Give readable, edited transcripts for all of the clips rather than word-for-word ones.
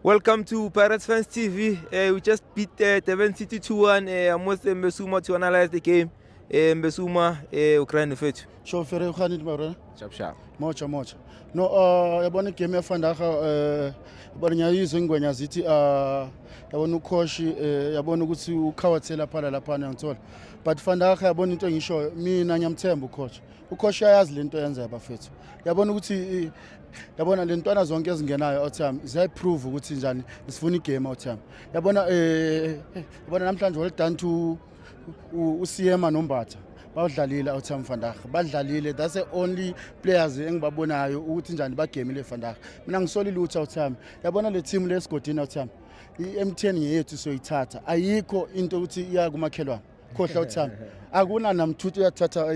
Welcome to Pirates Fans TV. We just beat Durban City 2-1. I'm with Mbesuma to analyze the game. Mbesuma, Ukraine mfethu. Sho fere ukhani mara. Sharp sharp. Mocha mocha. No, yabona igame yafandaga, yabona ngiyayizwa ingwenya zithi, yabona ucoach, yabona ukuthi ukhawathela phala lapha, ngithola. But vandag, yabona into engishoyo, mina ngiyamthemba ucoach. Ucoach uyayazi lento yenzayo, bafethu. Yabona ukuthi yabona le ntwana zonke ezingenayo outtime ziyayiprove ukuthi njani sifuna igame outtime. Yabona, yabona namhlanje, well done to uSiema noMbatha, bawudlalile outtime vandag, badlalile. That's the only players engibabonayo ukuthi njani bagemile vandag. Mina ngisoli lutho outtime. Yabona le team lesigodini outtime, i-MTN ngeyethu, soyithatha. Ayikho into ukuthi iya kumakhelwane, khohlwa outtime. Akuna namthuthu uyathatha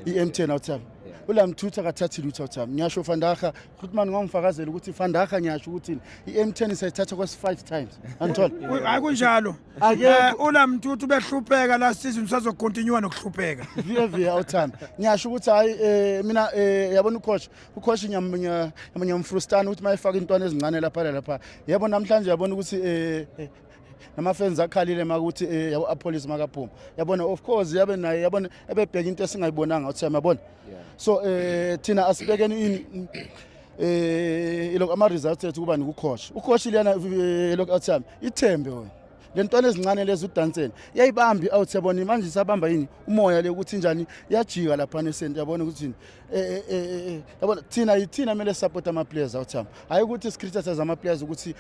i-MTN outtime. Ulamthuthu akathathi lutho outtime. Ngiyasho vandag, Grootman, ngongifakazela ukuthi vandag ngiyasho ukuthi i-MTN sayithatha kwesi 5 times, anthola. Hayi, kunjalo. Akekho. Ulamthuthu behlupheka last season, usazocontinue nokuhlupheka. Via via outtime. Ngiyasho ukuthi hayi, mina, yabona ucoach ngiyamfrustana ukuthi mayefaka intwana ezincane lapha lapha. Yebo, namhlanje yabona ukuthi nama-fans akhalile makuthi, yabo, Appollis makaphuma. Yabona, of course yabe naye, yabona, ebebheka into esingayibonanga outtime, yabona. So thina asibekeni ini, ilokhu ama results ethu kuba nikucoach. Ucoach liyana, lokhu outtime ithembe wena le ntwana ezincane lezi udanseni iyayibamba i-out. Yabona manje isabamba yini umoya le ukuthi njani iyajika lapha nesenti. Yabona ukuthi yabona thina yithina kumele support ama players out time, hayi ukuthi sicriticize ama players ukuthi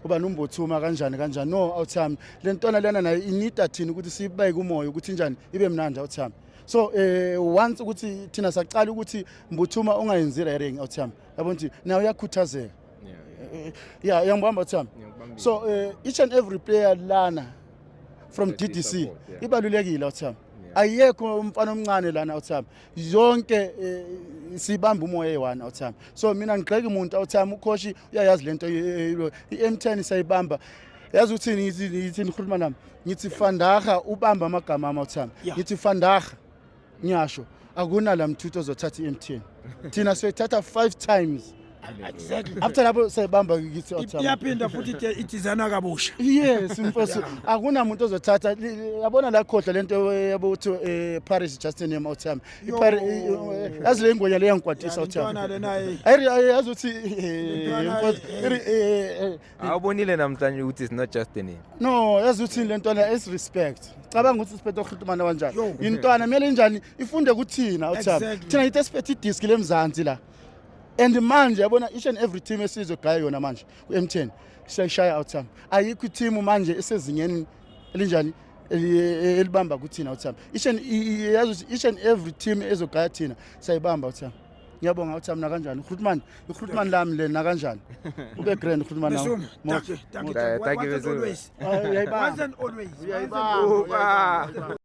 uba nombothuma kanjani kanjani. No, out time, le ntwana lena nayo inida thina ukuthi siyibeke umoya ukuthi njani ibe mnandi out time. So once ukuthi thina saqala ukuthi Mbuthuma ungayenzi ring out time, yabona ukuthi nawe uyakhuthazeka. Yeah, uyangibamba Thami? Ngiyakubambile. So each and every player lana from That is DDC support, yeah. ibalulekile awuthami. Ayekho umfana omncane lana awuthami. Yonke sibamba umoya eyi-one awuthami. So mina ngigxeka umuntu awuthami. Ucoach uyayazi lento, i-M10 sayibamba. Yazi uthini? Ngithi ngikhuluma nami, ngithi vandag ubamba amagama ami awuthami. Ngithi vandag, ngiyasho, akunala mthuthu ozothatha i-MTN. Thina soyithatha five times. After lapho sayibamba ngithi awuthami. Iyaphinda futhi idizayinwa kabusha. Yes mfowethu, akunamuntu ozothatha yabona la, khohlwa lento yabo uthi Paris just name awuthami. Yazi le ngwenya le yangikwatisa awuthami. Intwana lena Ayiri, yazi uthi Intwana, mfowethu, Awubonile namhlanje ukuthi it's not just a name. No, yazi uthini le ntwana is respect. Cabanga ukuthi siphethe oHlutumana kanjani. Yo. Intwana kumele injani ifunde kuthina awuthami. Thina yithi esiphethe idiski lemzansi la. And manje yabona each and every team esizogaya yona manje ku-M10 siyayishaya awuthami. Ayikho i-team manje esezingeni elinjani elibamba kuthina awuthami. Each and yazi ukuthi each and every team ezogaya thina siyayibamba awuthami. Ngiyabonga awuthami nakanjani. Grootman, iGrootman lami le nakanjani. Ube grand Grootman nawe. Mesuma, thank you, thank you. Thank you, Once and Mesuma. always. Uyayibamba. Once and always. Uyayibamba. Uba.